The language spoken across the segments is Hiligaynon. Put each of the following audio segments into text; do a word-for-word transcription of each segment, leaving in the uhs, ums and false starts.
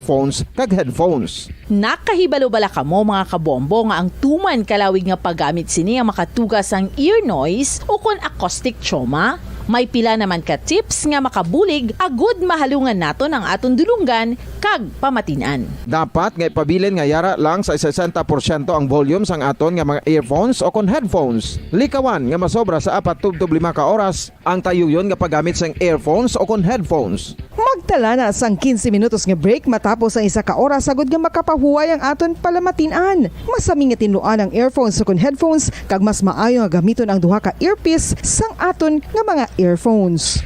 earphones kag headphones. Nakahibalo bala kamo, mga kabombo, nga ang tuman ka lawig nga paggamit sini ang makatuga sang ear noise ukon acoustic trauma? May pila naman ka tips nga makabulig agud mahalungan naton ang aton dulonggan kag pamatin-an. Dapat nga ipabilin nga yara lang sa sesenta porsyento ang volume sang aton nga mga earphones o kon headphones. Likawan nga masobra sa apat tubtob lima ka oras ang tayuyon nga paggamit sang earphones o kon headphones. Magtala na sang quince minutos nga break matapos ang isa ka oras, agud nga makapahuway ang aton palamatin-an. Mas sami nga tinluan ang earphones o kon headphones, kag mas maayo nga gamiton ang duha ka earpiece sang aton nga mga earphones.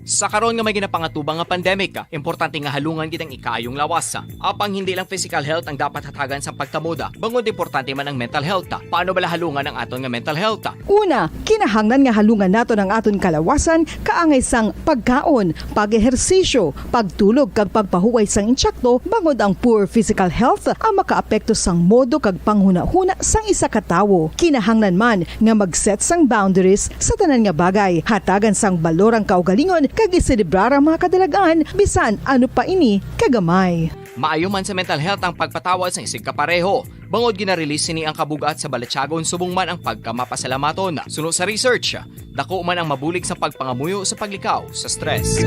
Sa karon nga may ginapangatubang nga pandemic, importante nga halungan gid ang ikaayong lawas. Apang hindi lang physical health ang dapat hatagan sang pagtamod, bangod importante man ang mental health. Paano bala halungan ang aton nga mental health? Una, kinahanglan nga halungan naton ang aton kalawasan kaangay sang pagkaon, pag-ehersisyo, pagtulog kag pagpahuway sang intsakto, bangod ang poor physical health ang makaapekto sang modo kag panghunahuna sang isa ka tawo. Kinahanglan man nga mag-set sang boundaries sa tanan nga bagay, hatagan sang balor ang kaugalingon kag iselebrar ang mga kadalag-an, bisan ano pa ini kagamay. Maayo man sa mental health ang pagpatawad sang isigkapareho, bangod gina-release sini ang kabug-at sa balatyagon subong man ang pagkamapasalamaton. Suno sa research, dako man ang mabulig sa pagpangamuyo sa paglikaw sa stress.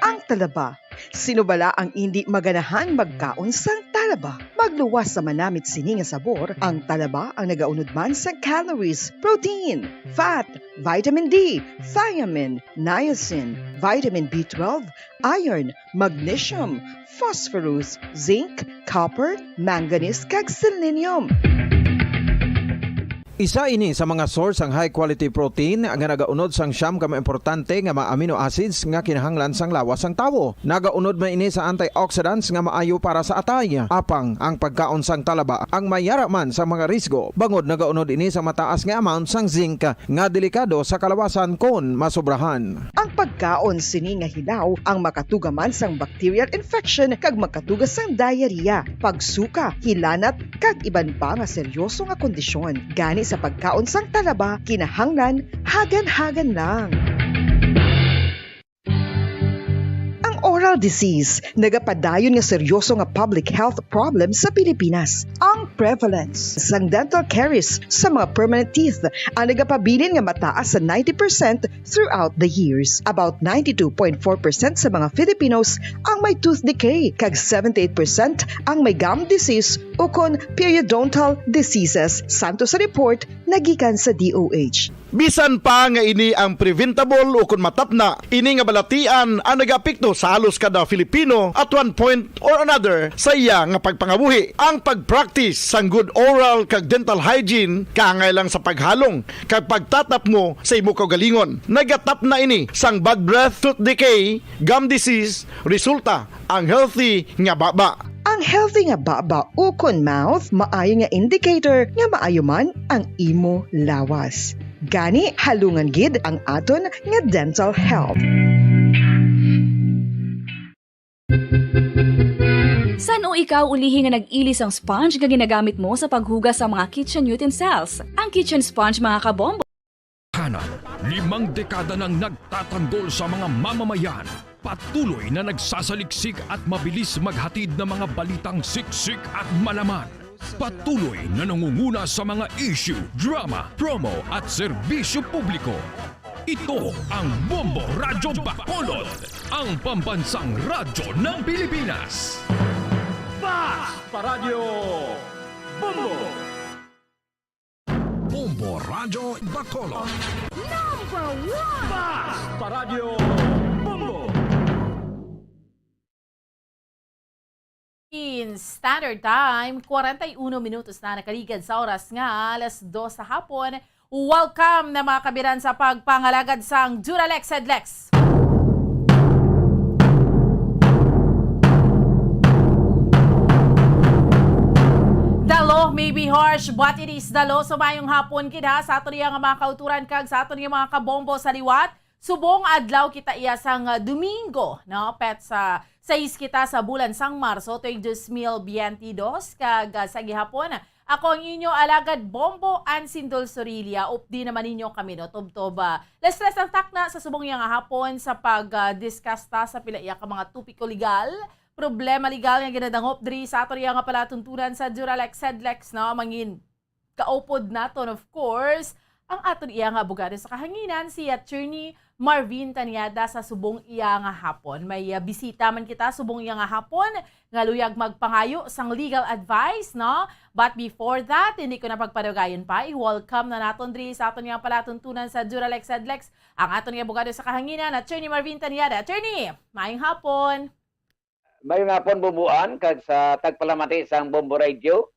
Ang talaba. Sino bala ang indi maganahan magkaon sang talaba? Magluwas sa manamit sini nga sabor, ang talaba ang nagaunod man sang calories, protein, fat, vitamin D, thiamine, niacin, vitamin B twelve, iron, magnesium, phosphorus, zinc, copper, manganese, kag selenium. Isa ini sa mga source sang high quality protein nga nagaunod sang siyam ka mga importante nga mga amino acids nga kinahanglan sang lawas sang tawo. Nagaunod man ini sa antioxidants nga maayo para sa atay. Apang ang pagkaon sang talaba ang mayara man sa mga risgo, bangod nagaunod ini sa mataas nga amount sang zinc nga delikado sa kalawasan kon masobrahan. Ang pagkaon sini nga hilaw ang makatuga man sang bacterial infection kag makatuga sang diarrhea, pagsuka, hilanat, kag iban pa nga seryoso nga kondisyon. Gani sa pagkaon sang talaba, kinahanglan hagan-hagan lang. Ang oral disease nagapadayon nga seryoso nga public health problem sa Pilipinas. Ang prevalence sang dental caries sa mga permanent teeth ang nagapabilin nga mataas sa ninety percent throughout the years. About ninety-two point four percent sa mga Filipinos ang may tooth decay, kag seventy-eight percent ang may gum disease ukon periodontal diseases, santo sa report nagikan sa D O H. Bisan pa nga ini ang preventable ukon matapna, ini nga balatian ang nagaapekto sa halos kada Filipino at one point or another sa iya nga pagpangabuhi. Ang pag-practice sang good oral kag dental hygiene kaangay lang sa paghalong kag pagtatapngo sa imo kaugalingon. Nagatapna ini sang bad breath, tooth decay, gum disease, resulta ang healthy nga baba. Ang healthy nga baba ukon mouth maayo nga indicator nga maayo man ang imo lawas. Gani, halungan gid ang aton nga dental health. San-o ikaw ulihi nga nag-ili sang sponge nga ginagamit mo sa paghugas sa mga kitchen utensils? Ang kitchen sponge, mga kabombo. Hanan, limang dekada nang nagtatanggol sa mga mamamayan. Patuloy na nagsasaliksik at mabilis maghatid ng mga balitang siksik at malaman. Patuloy na nangunguna sa mga issue, drama, promo at serbisyo publiko. Ito ang Bombo Radyo Bacolod, ang pambansang radyo ng Pilipinas. Fast Paradyo Bombo! Bombo Radyo Bacolod. Number one! Fast Paradyo Bombo! In Standard Time, kwarenta y uno minutos na nakaligad sa oras nga alas dos sa hapon. Welcome na, mga kabiran, sa pagpangalagad sang Duralex Headlex. The law may be harsh, but it is the law. So, mayong hapon gid, ha, sa aton iya nga mga kauturan kag sa aton iya mga kabombo sa liwat. Subong adlaw kita iya sang, ah, Domingo, no? Petsa sais kita sa bulan sang Marso, tuig dos mil biyente dos, kag, ah, sa gihapon, ako ang inyo alagad, Bombo Ansindol Sorilla. Updi naman ninyo kami, no? Tubtob, ah, las tres ang takna sa subong iya nga hapon sa pag, ah, discuss ta sa pila iya ka mga topiko legal, problema legal nga ginadangop diri sa aton iya nga palatuntunan sa Duralex Headlex, no? Mangin kaupod naton, of course, ang aton iya nga abogado sa kahanginan, si Attorney Marvin Tanyada, sa subong iya nga hapon. May, ah, bisita man kita subong iya nga hapon nga luyag magpangayo sang legal advice, no? But before that, hindi ko na pagpadugayon pa, i-welcome na naton diri sa aton nga palatuntunan sa Duralex Headlex ang aton nga abogado sa kahanginan, Attorney Marvin Tanyada. Attorney, maayong hapon. Mayong hapon, Bombo Ann, kag sa tagpalamati sang Bombo Radio,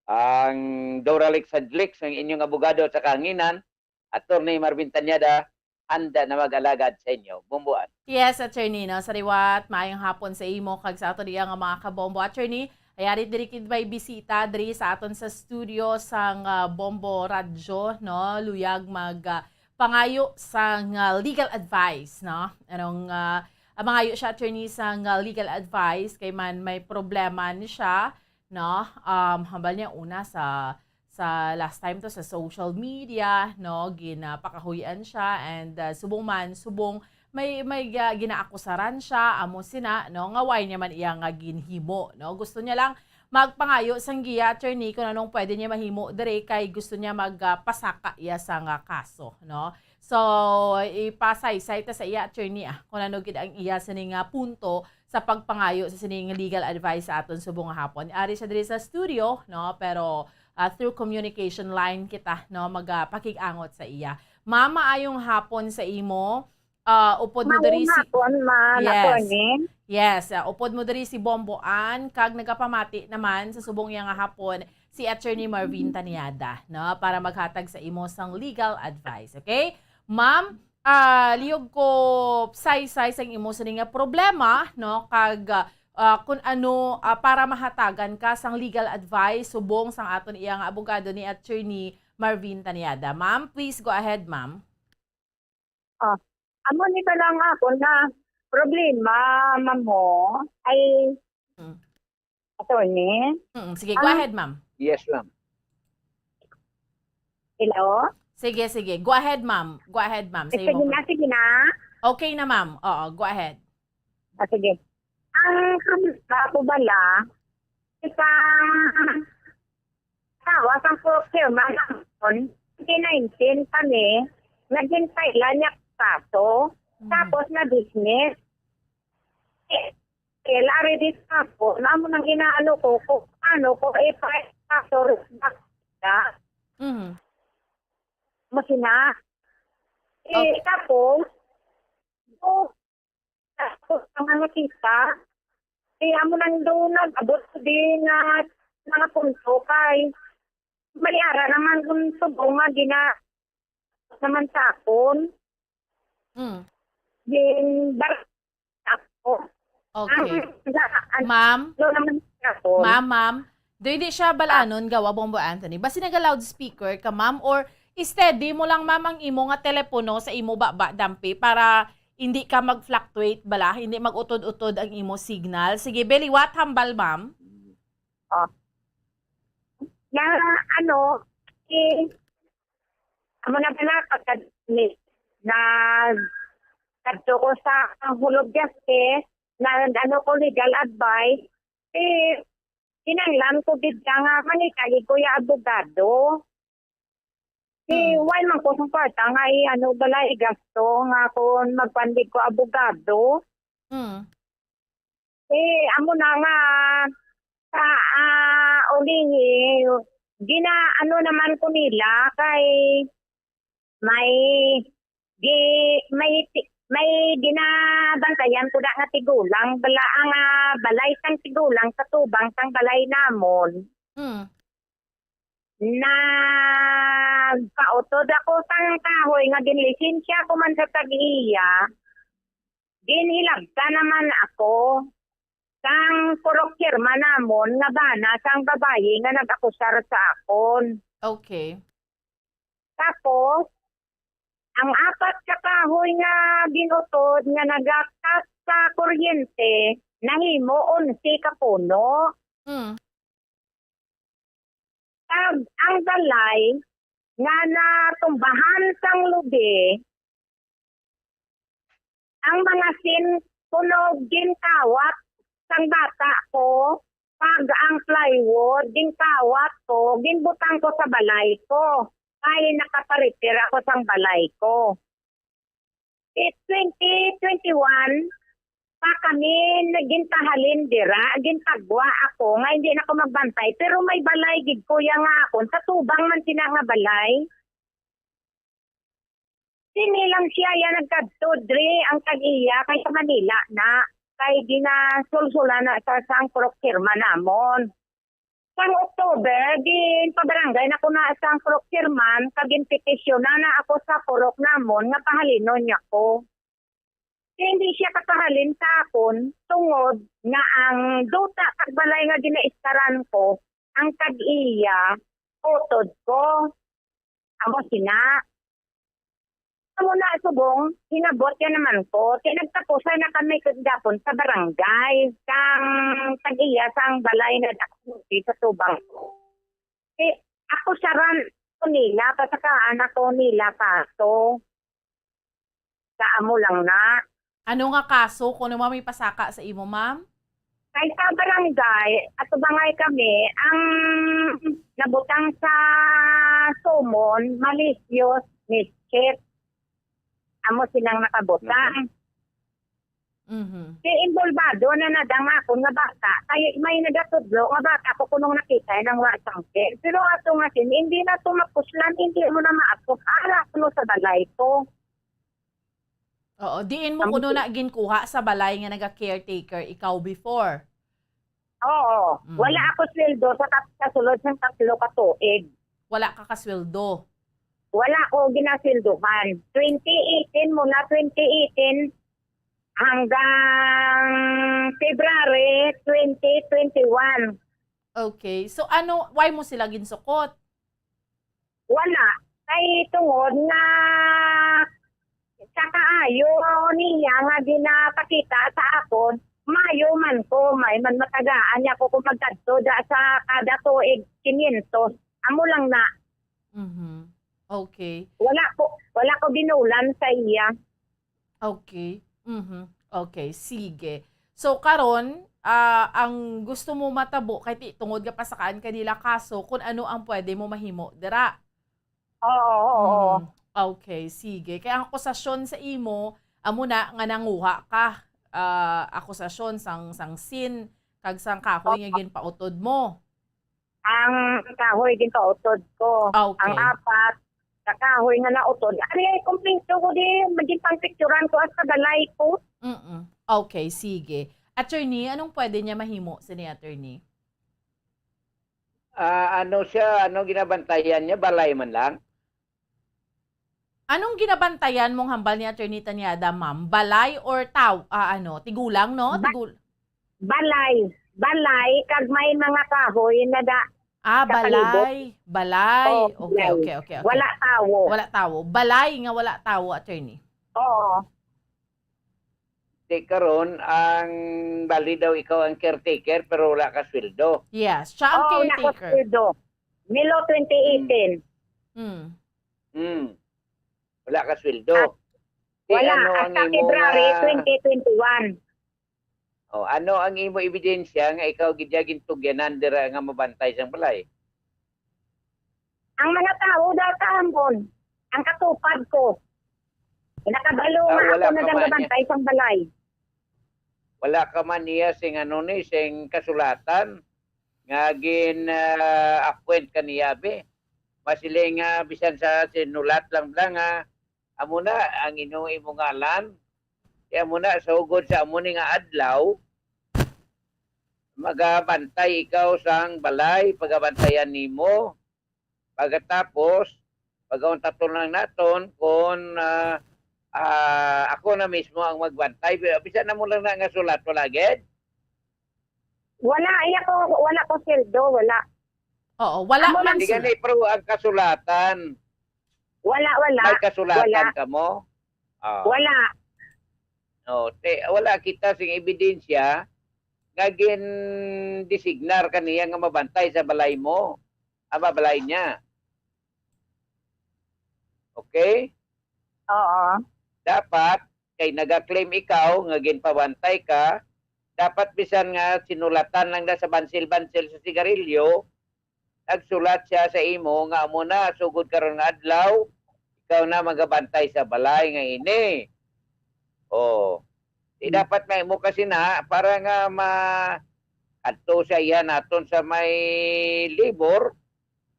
ang Doralex Sadlex, ang inyong abogado sa kahanginan, Attorney Marvin Tanyada, handa na mag-alagad sa inyo. Bombo Ann. Yes, Attorney, no? Sa liwat, maayong hapon sa imo kag sa aton iya nga mga kabombo. Attorney, ayari diri kid may bisita diri sa aton sa studio sang, ah, Bombo Radyo, no? Luyag mag, ah, pangayo sang, ah, legal advice, no? Anong, ah, ah, mangayo siya, Attorney, sang, ah, legal advice kay man may problema ni siya, no? Um, hambal niya una sa, sa last time to sa social media, no? Ginapakahuy-an siya and, ah, subong man, subong may, may, ah, ginaakusaran siya, amo sina, no? Nga why niya man iya nga ginhimo, no? Gusto niya lang magpangayo sang giya, Attorney, kung anong pwede niya mahimo diri kay gusto niya mag, ah, pasaka iya sa nga kaso, no? So, ipasaysay ta sa iya, Attorney, ah, kung ano gid ang iya sini nga punto sa pagpangayo sa sining legal advice sa aton subong nga hapon. Ari siya diri sa studio, no? Pero, ah, through communication line kita, no, magapakig-angot sa iya. Ma'am, maayong hapon sa imo. Ah, upod mo diri Maayong si hapon, ma'am, Yes. Attorney. Yes, ah, upod mo diri si Bombo Ann, kag nagapamati naman sa subong iya nga hapon si Attorney Marvin Taniada, no, para maghatag sa imo sang legal advice, okay? Ma'am, ah, liyog ko saysay sang imo sini nga problema, no, kag, ah, kun ano, ah, para mahatagan ka sang legal advice subong sang aton iya nga abogado ni Attorney Marvin Taniada. Ma'am, please go ahead, ma'am. Ah, amo ni ba lang ako na problema, ma'am, mo, ay, Mm. Attorney? Mm, sige, go Ang ahead, ma'am. Yes, ma'am. Hello? Sige, sige. Go ahead, ma'am. Go ahead, ma'am. Sa Sige imo na, po. sige na. Okay na, ma'am. Oo, go ahead. Ah, sige. Ang problema ko bala, isang asawa sang procurement namon, twenty nineteen pa ni, naging file niya kaso, Mm. tapos na-dismiss. Eh, eh, lari din ako, namo nang inaano ko, kung ano ko, eh, pa-, kaso, bakit? Mm. Masina. Eh, Okay. tapos, oh, tapos ang nakita, eh, amo nang doon nag-abot din nga mga punto kay may ara naman kung subong nga gina-, naman sa akon. Mm. Din, bar-, ako. Okay. Ang, ang, Ma'am? ano naman sa akon. Ma'am, ma'am, do hindi siya Ah. balanon, gawa, Bombo Anthony. Basi naga-loudspeaker ka, ma'am, or steady mo lang, ma'am, ang imo nga telepono sa imo baba, dampi, para hindi ka mag-fluctuate bala, hindi mag-utod-utod ang imo signal. Sige, be liwat, hambal, ma'am. Ah. Na, ano, eh, amo na pala, pagka-, ni-, nag-, kadto ko sa Hall of Justice, na, ano ko, legal advice, eh, kinahanglan ko gid ka nga mangita gid ko ya abogado. Eh, Hmm. wala man ko sang kwarta nga i-, ano, bala, igasto nga kung magpandig ko abogado. Hmm. Eh, amo na nga, sa, ah, ulihi, gina-, ano naman ko nila, kay may, gi-, may ti-, may ginabantayan ko na nga tigulang, bala, ang, ah, balay sang tigulang sa tubang sang balay namon. Hmm. Nagpautod ako sang kahoy nga ginlisensya ko man sa tag-iya. Ginhilabta naman ako sang purok pirma namon nga bana sang babayi nga nag-akusar sa akon. Okay. Tapos, Ang apat ka kahoy nga ginutod nga nagakat sa kuryente, nahimo onse ka puno. Mm. Kag ang balay nga natumbahan sang lubi, ang mga sin kuno ginkawat sang bata ko, kag ang plywood ginkawat ko, ginbutang ko sa balay ko, kay nakaparepair ako sang balay ko. It twenty twenty-one pa kami naggintahalin dira, gintagwa ako nga hindi na ko magbantay, pero may balay gid ko ya nga akon, sa tubang man sina nga balay. Sini lang siya ya nagkadto dre ang tag-iya kay sa Manila na, kay ginasulsulan na sa sang procurement namon. Sang October, ginpabarangay na ko na sang procurement kag ginpetisyonan na ako sa purok namon nga pahalinon niya ko. Kay hindi siya kakahalin sa akon tungod nga ang duta kag balay nga ginaistaran ko, ang tag-iya, utod ko. Amo sina. Amo na subong, hinabot ya naman ko, kay nagtapusan na kami kagapon sa barangay, sang tag-iya sang balay nga dako sa tubang ko. Kay ako saran ko nila, pasakaan ako nila kaso. Sa amo lang na. Ano nga kaso kuno, ma'am, ipasaka sa imo, ma'am? Kay sa barangay, atubangay kami, ang nabutang sa summon, malicious mischief. Amo silang nakabutang. Mhm. Kay involvado na nadang akon nga bata, kay may nagatudlo nga bata ko kunong nakita nang wa sangkil. Pero ato nga sin, hindi na to mapuslan, hindi mo na maapos. Ara kuno sa balay ko. Oo, diin mo Ang kuno na ginkuha sa balay nga naga-caretaker ikaw before? Oo. Mm. Wala ako sweldo sa tat-, kasulod sang tatlo ka tuig. Wala ka kasweldo? Wala ko ginasweldohan. Twenty eighteen, mula twenty eighteen hanggang February twenty twenty-one. Okay. So, ano, why mo sila ginsukot? Wala. Kay tungod nga sa kaayo niya nga ginapakita sa akon, maayo man ko, may man matagaan niya ko kung magkadto da sa kada tuig kinyentos. Amo lang na. Mhm. Okay. Wala ko, wala ko binulan sa iya. Okay. Mhm. Okay, sige. So, karon, ah, ang gusto mo matabo kay ti-, tungod nga pasakaan ka nila kaso, kung ano ang pwede mo mahimo dira. Oo, oo, oo. Mm. Okay, sige. Kay ang akusasyon sa imo, amo na nga nanguha ka, ah, akusasyon sang, sang sin, kag sang kahoy nga Oo. ginpautod mo. Ang kahoy ginpautod ko. Ah, okay. Ang apat ka kahoy nga nautod. Ari ay kompleto ko di, maging pangpicturan ko at sa balay ko. Mm-mm. Okay, sige. Attorney, anong pwede niya mahimo sini, attorney? Ah, ano siya, ano ginabantayan niya? Balay man lang? Anong ginabantayan mong hambal ni Attorney Tanyada, ma'am? Balay or taw-, ah, ano, tigulang, no? Ba-, Tigul- balay. Balay, kag may mga kahoy na da-, Ah, sa palibot. Balay. Balay. Oh, okay, balay. Okay, okay, okay. Wala tawo. Wala tawo. Balay nga wala tawo, attorney. Oo. Di karon, ang bali daw ikaw ang caretaker, pero wala ka sweldo. Yes, siya ang Oo, wala ko caretaker. Sweldo. Milo twenty eighteen. Mm. Mm. Wala ka sweldo. At Di wala, ano ang hasta imo February nga twenty twenty-one. Oh, ano ang imo ebidensya nga ikaw gid ya gintugyanan dira nga mabantay sang balay? Ang mga tawo daw sa ambon, ang katupad ko. Nakabalo Ah, nga wala ako ka na man niya. Nagabantay sang balay. Wala ka man niya sing ano ni, sing kasulatan nga gin, ah, appoint ka niya, be. Masiling nga bisan sa sinulat lang bala nga amo na ang imo, imo ngalan. Kay amo na, sa ugod sa amo ni nga adlaw, magabantay ikaw sang balay, pagabantayan nimo. Pagkatapos, pagauntaton lang naton kung, ah, ah, ako na mismo ang magbantay. Bi-, bisan na mo lang na nga sulat, wala gid? Wala, iya ko, wala ko sweldo, wala. Oo, wala Amo man lang Di sila. Gani, pero ang kasulatan, Wala, wala. May kasulatan Wala. kamo? Ah. Wala. No, te, wala kita sing ebidensya nga gin-designar kaniya nga mabantay sa balay mo, ah, balay niya. Okay? Oo. Dapat, kay nagaklaim ikaw nga ginpabantay ka, dapat bisan nga sinulatan lang na sa bansil-bansil sa sigarilyo, nagsulat siya sa imo nga amo na, sugod karon nga adlaw, ikaw na magabantay sa balay nga ini. Oh. Di Hmm. dapat may mo kasi na para nga ma adto sa iya naton sa may labor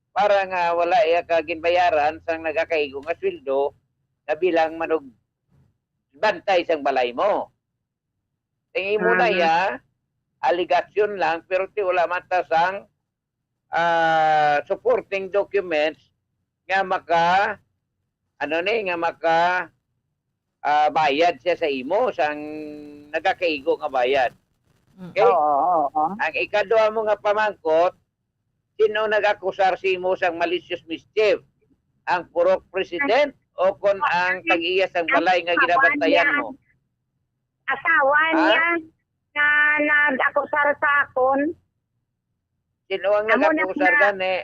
para nga wala iya ka ginbayaran sang nagakaigo nga sweldo na bilang manug bantay sang balay mo. Ang imo na Mhm. iya, alegasyon lang, pero ti wala man ta sang, ah, supporting documents nga maka, ano ni, nga maka, ah, bayad siya sa imo sang nagakaigo nga bayad. Mm. Okay? Oo, oo, oo. Ang ikaduha mo nga pamangkot, sino nag-akusar sa imo sang malicious mischief? Ang purok president o kon ang tag-iya sang balay nga ginabantayan mo? Asawa Ha? niya na nag-akusar sa akon. Sino ang Amo na nag-akusar na. gani?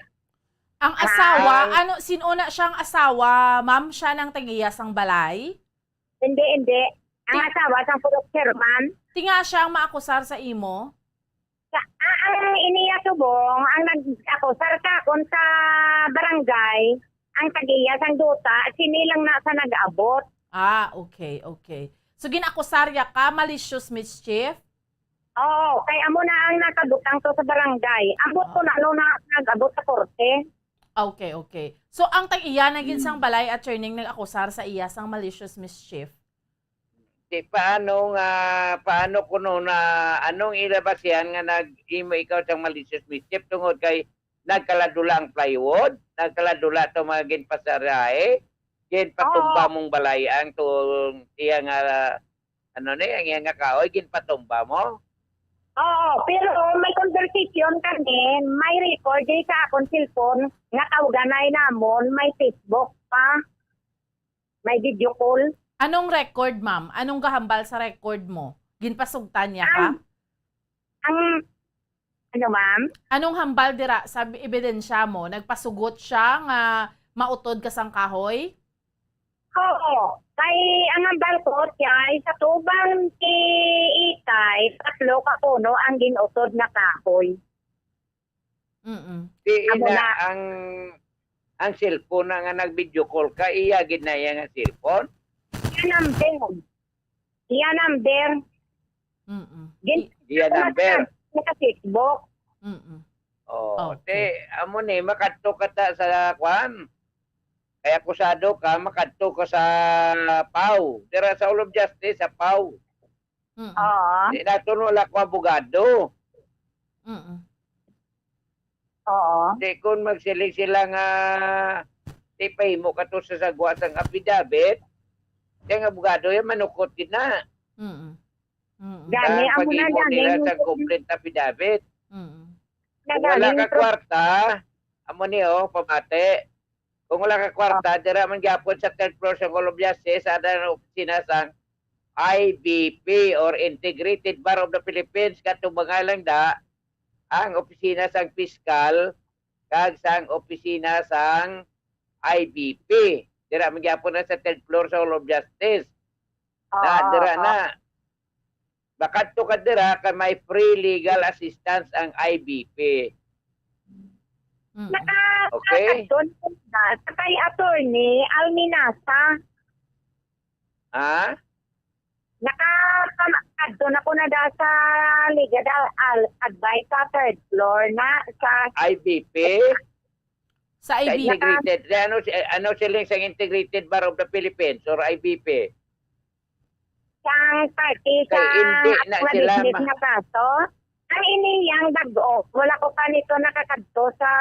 Ang Ah. asawa, Ang ano, sino na siyang asawa, ma'am? Siya nang tag-iya sang balay? Hindi, hindi. Ang Ti- asawa sang purok chairman. Tinga siya ang maakusar sa imo? Sa, ah, ang iniya subong, ang nag-akusar sa akon sa barangay, ang tag-iya sang duta, sini lang na sa nag-abot. Ah, okay, okay. So, ginakusarya ka, malicious mischief? Oo, kay amo na ang nakabutang to sa barangay. Ambot ko Ah. na, ano na, nag-abot sa korte. Okay, okay. So, ang tag-iya na gid sang Hmm. balay, attorney, ang nag-akusar sa iya sang malicious mischief? Di, paano nga, paano kuno na, anong ilabas yan nga nag-imo ikaw sang malicious mischief tungod kay nagkaladula ang plywood, nagkaladula to mga ginpasarahe, ginpatumba Oo. mong balay ang to, iya nga, ano ni, ang iya nga kahoy, ginpatumba mo? Oo, pero may conversation kami, may record di sa akon cellphone nga kauganay namon, may Facebook pa, may video call. Anong record, ma'am? Anong gahambal sa record mo? Ginpasugtan niya ka? Ang, ang, ano, ma'am? Anong hambal dira sa ebidensya mo? Nagpasugot siya nga mautod ka sang kahoy? Oo. Kay ang hambal ko siya ay sa tubang ni Itay, tatlo ka puno ang ginutod na kahoy. Mm-mm. Di Amo ina na. ang, ang cellphone na nga nag-video call ka, iya gid na iya nga cellphone? Iya number. Iya number. Mm-mm. Gin- I- Iya number. Sa Facebook. Mm-mm. Oh, Okay. Te, amo ni, makadto ka ta sa kwan. Kay akusado ka, makadto ka sa PAO. Dira sa Hall of Justice, sa PAO. Mm-mm. Oo. Di naton wala ko abogado. Mm-mm. Oo. Di kun magsiling sila nga, di pahimo ka to sa sagwa sang affidavit, kay ang abogado yan manukot gid na. Mm-mm. Mm-mm. Gani, Ang amo na pag-imo gani nila yung sa complaint affidavit. Mm-mm. Kung wala Nagani ka yung pro- kwarta, amo ni, oh, pamati. Kung wala ka kwarta, dira man gyapon sa third floor sa Colombia, sa ada ang opisina sang I B P or Integrated Bar of the Philippines, katubangay lang da ang opisina sang piskal kag sang opisina sang I B P. Dira man gyapon na sa third floor sa Hall of Justice. Na, Ah, dira ah. na. Makadto ka dira kay may free legal assistance ang I B P. Mm. Naka-, Okay? naka-, doon po na, sa kay Attorney Alminasa. Ha? Naka-, kam-, kadto na ko na da sa legal al-, advice sa third floor na sa I B P? Sa Sa I B P. Integrated. Ano si, ano siling sang Integrated Bar of the Philippines or I B P? Sang party Kay sa hindi na sila acknowledgement ma- na kaso. Ang ini yang dag-o, wala ko pa nito nakakadto sa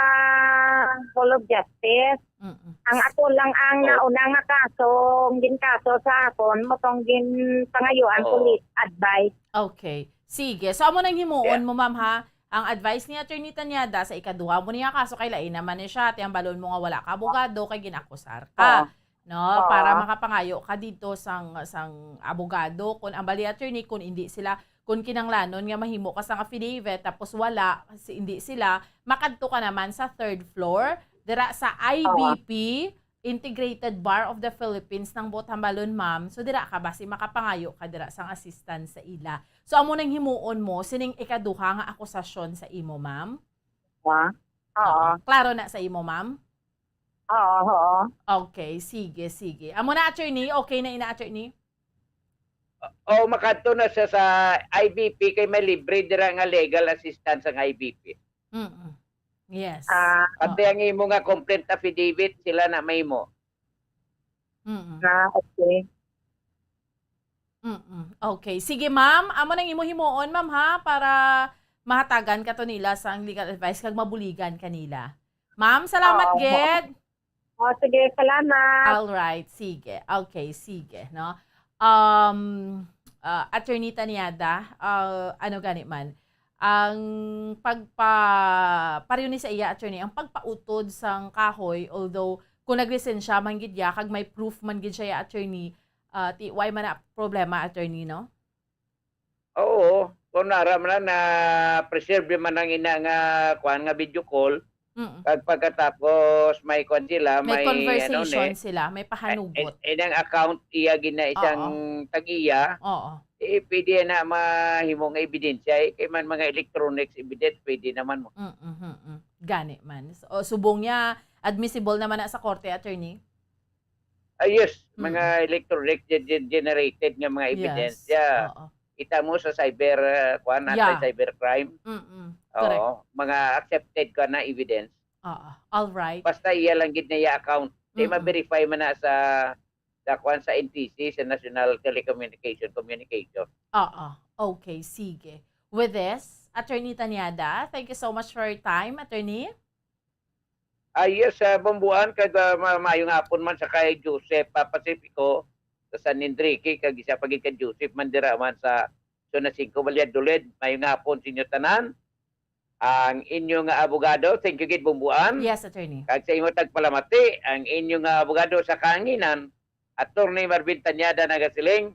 Hall of Justice. Mm-mm. Ang ato lang ang Oh. nauna nga kaso, ang ginkaso sa akon, mo tong ginpangayuan ko Oo. ni advice. Okay. Sige. So, amo nang himuon Yeah. mo, ma'am, ha? Ang advice ni Attorney Tanyada sa ikaduha mo niya kaso kay lain naman ni siya. Ti ang balon mo nga wala ka abogado kay ginakusar ka. Oo. no? Para makapangayo ka dito sang, sang abogado. Kung ang bali, attorney, kung hindi sila, kung kinanglanon nga mahimo ka sang affidavit, tapos wala, si, hindi sila, makadto ka naman sa third floor, dira sa I B P, Integrated Bar of the Philippines, nang buot hambalon, ma'am. So, dira ka basi makapangayo ka dira sang assistance sa ila. So, amo nang himuon mo sining ikaduha nga akusasyon sa imo, ma'am? Ha? Oo. Oo. Klaro na sa imo, ma'am? Oo, oo. Okay, sige, sige. Amo na, attorney. Okay na ina, attorney? O, makadto na siya sa I B P kay may libre dira nga legal assistance ang I B P. Mm-mm. Yes. Ah. Pati ang imo nga complaint affidavit, sila na may mo. Mm-mm. Ah, okay. Mm-mm. Okay. Sige, ma'am. Amo nang imo himuon, ma'am, ha, para mahatagan ka to nila sang legal advice kag mabuligan kanila. Ma'am, salamat, Oo. gid. Oh, sige, salamat. All right, sige. Okay, sige, no? Um, ah, Attorney Tanyada, ah, ano gani man, ang pagpa-, pareho ni sa iya, attorney, ang pagpautod sang kahoy, although kung naglisensya man gid ya, kag may proof man gid siya, ya, attorney, ah, ti-, why man na problema, attorney, no? Oo, kung nara man na, na-preserve man ang ina nga, kuwan, nga video call, Mm. kag pagkatapos may kuwan sila, May may, ano conversation ni, sila, may pahanugot. Eh, eh, inang account iya gina isang Oo. tag-iya, Oo. eh, pwede na mahimo nga ebidensya, eh, kay man mga electronics evidence, pwede naman mo. Mm, mm, mm. Gani man. So, subong niya, admissible naman na sa korte, attorney? Ah, yes, Mm. mga electronic ge-, ge-, generated nga mga Yes. evidence. Yeah. Oo. Kita mo sa cyber, ah, kuwan, Yeah. anti-cybercrime. Mm-mm. Oo, Correct. mga accepted ka na evidence. Oo. All right. Basta iya lang gid na iya account. Di Mm-mm. ma-verify man na sa, sa kuwan, sa N T C, sa National Telecommunication Communication. Oo. Okay, sige. With this, Attorney Tanyada, thank you so much for your time, Attorney. Ah, yes, ah, Bomboan, kag, ah, ma-, maayong hapon man sa kay Joseph, ah, Pacifico, sa San Enrique, kag isa pa gid kay Joseph man dira man sa Zona Cinco, Valladolid. Maayong hapon sa inyo tanan. Ang inyo nga abogado, thank you gid, Bomboan. Yes, attorney. Kag sa imo tagpalamati, ang inyo nga abogado sa kahanginan, Attorney Marvin Tanyada, nagasiling,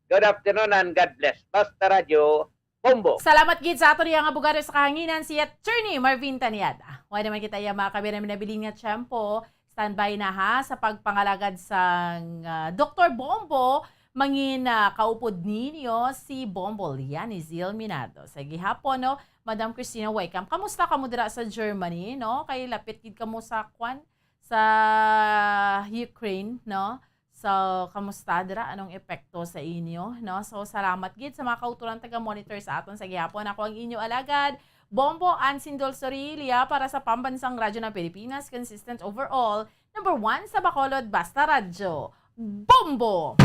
"Good afternoon and God bless." Basta Radyo, Bombo. Salamat gid sa ato diyang abogado sa kahanginan, si Attorney Marvin Tanyada. Wala naman kita iya mga kabiran minabilin nga tiyempo. Standby na ha sa pagpangalagad sang, ah, Doktor Bombo. Mangin, ah, kaupod ninyo si Bombo Lianizil Minado. Sa gihapon, no, Madam Christina Waycam, kamusta kamo dira sa Germany, no? Kay lapit gid kamo sa kwan, sa Ukraine, no? So, kamusta dira? Anong epekto sa inyo, no? So, salamat gid sa mga kauturan taga-monitor sa aton sa gihapon. Ako ang inyo alagad, Bombo Ansindol Sorilla para sa Pambansang Radyo ng Pilipinas, consistent overall, number one sa Bacolod, Basta Radyo. Bombo!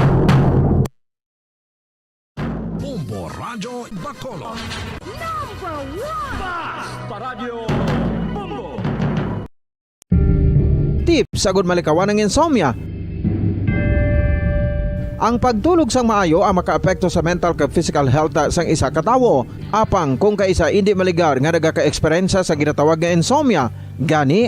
Bombo Radyo Bacolod. Number one! Basta Radyo Bombo! Tips agud malikawan ang insomnia. Ang pagtulog sang maayo ang makaapekto sa mental kag physical health sang isa ka tawo. Apang kung kaisa indi maligar nga nagaka-eksperyensya sa ginatawag nga insomnia, gani